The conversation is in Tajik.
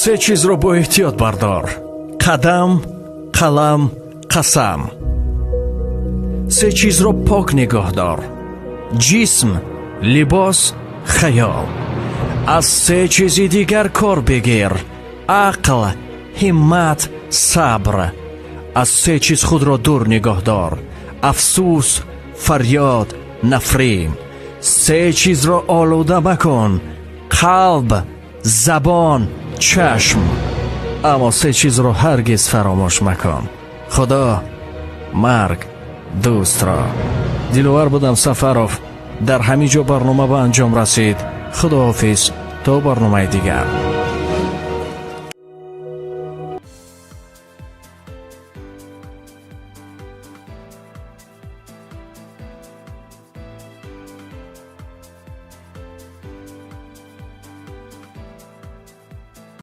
Се чизро бо эҳтиёт бардор: қадам, қалам, қасам. Се чизро пок нигоҳ дор: ҷисм, либос, хаёл. Аз се чизи дигар кор бигир: ақл, ҳиммат, сабр. Аз се чиз худро дур нигоҳ дор: афсӯс, фарёд, нафрин. Се чизро олуда макун: қалб, забон, чашм. Аммо се чизро ҳаргиз фаромӯш макун: Худо, марг, дӯстро. Диловар будам Сафаров. Дар ҳамин ҷо барнома ба анҷом расид. Худоҳофиз, то барномаи дигар.